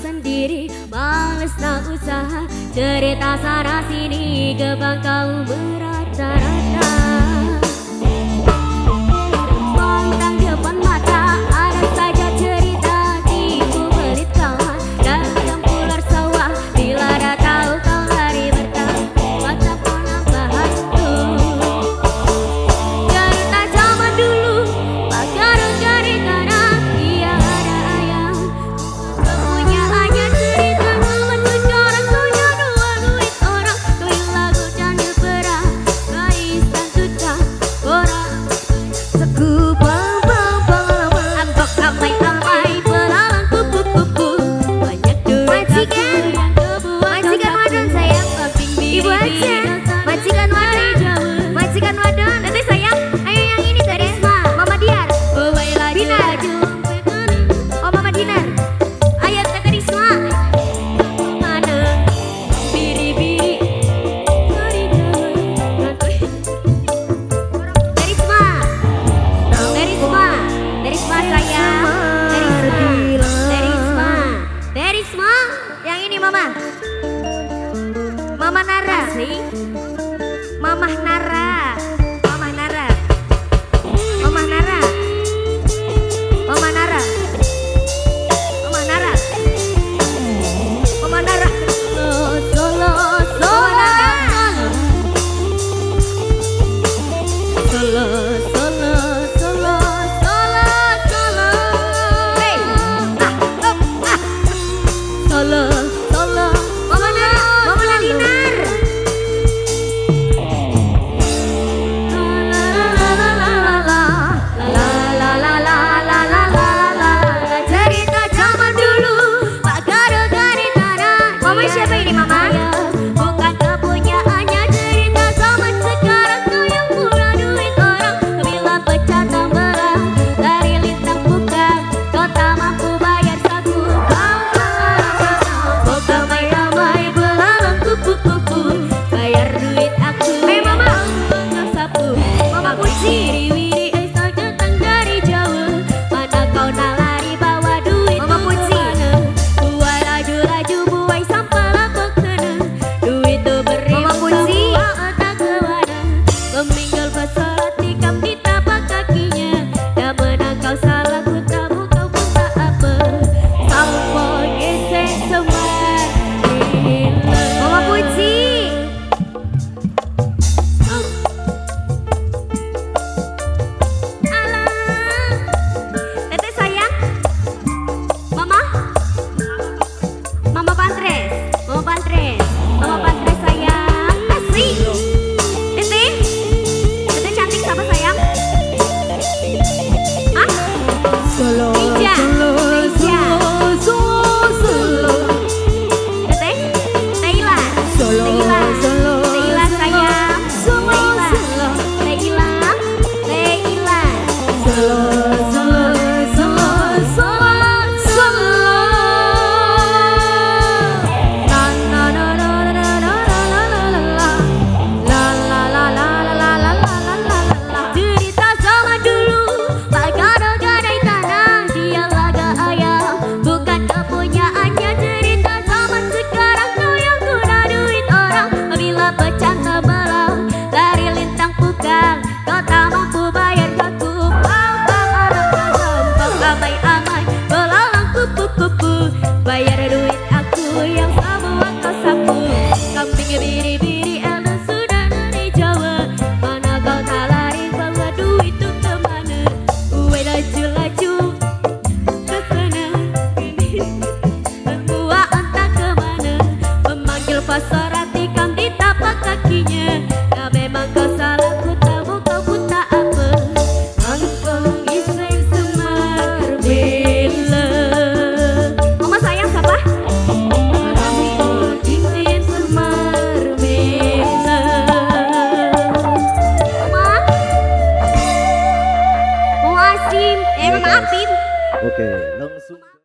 sendiri, males nak usaha. Cerita sana sini, gebang kau merata-rata. Pantang depan mata, ada saja cerita tipu belit kawan. Dalam ular sawah, bila dah tahu kau lari bertahan, mata pun nampak hantu. Cerita zaman dulu, pagar cari tanah, dia ada ayah. Kepunyaannya cerita zaman sekarang, punya dua duit orang, duit lagu candil perah, kaisan tuta orang. Sekupang pengalaman, Ambok amai-amai belalang kupu-kupu, banyak duit aku yang kebuang. Majikan wadon sayang, ibu aja. Majikan wadon, majikan wadon. Nanti sayang, ayo yang ini tadi. Mama Diar, Binar. Oh Mama Dinar. Ayo Tete Risma. Mana biri-biri Risma, Risma, Risma sayang, Risma, Risma, Risma. Yang ini Mama, Mama Nara, Mamah Nara, Mamah Nara, Mamah Nara, Mama Nara, Mama Nara, Mama Nara, Solo, solo, solo, solo, solo, solo, solo. Hey, ah, up, ah. Solo, solo, Mama Nara, Mama Dinar. La la la la la la la la la la la la. Cerita zaman dulu, Pak Garo dari tanah. Mama siapa ini Mama? Bukan kepunyaannya cerita zaman sekarang, kau yang murah duit orang, bila pecah tambah dari lintang buka, kau tak mampu bayar saku. Kau ramai-ramai belalang kupu-kupu, bayar duit aku. Hey Mama, kau sapu. Mama Puji. Wiri-wiri esok datang dari jauh, mana kau nak lari bawa duit Mama Puji. Kemana? Buai laju-laju buai sampah lapok kena, duit tu beri Mama Puji. Buang entah kemana. Meminggil pesolat tikam di tapak kakinya, dah menang kau salah ku tahu kau pun tak apa. Sampo gesek semar Mama Puji. Alah, Teteh sayang, Mama, Mama Pantres, Mama Pantres, Mama Pantres sayang, Asik. Teteh, Teteh cantik siapa sayang? Hah? Solo, Teja, solo, Teja. solo, solo, Teteh, Teila, solo, Teila, solo, Teila sayang, solo, Teila, solo, Teila, Teila. solo, solo, solo, solo, solo. Na na na na na na na na na na la la la la la la la la la la la. Cerita zaman dulu, Pak Gado gadai tanah, dia laga ayam, bukan kepunyaannya. Cerita zaman sekarang, kau yang guna duit orang, bila pecah terbelah dari lintang pukang, kau tak mampu bayar aku. Bang bang arang bang amai amai, belalang kupu-kupu, bayar duit aku yang semua kau sapu. Kambing biri-biri elu sudah dari Jawa, mana kau tak lari bawa duit tu kemana? Uwe laju-laju ke sana, membuat entah kemana, memanggil pasorati kam di tapak kakinya. Nah memang kau salah ku tahu kau pun tak apa. Ampun iseng semar bela. Mama sayang siapa? Ampun iseng semar bela. Mama. Mama Asim, Mama Apim. Oke, langsung.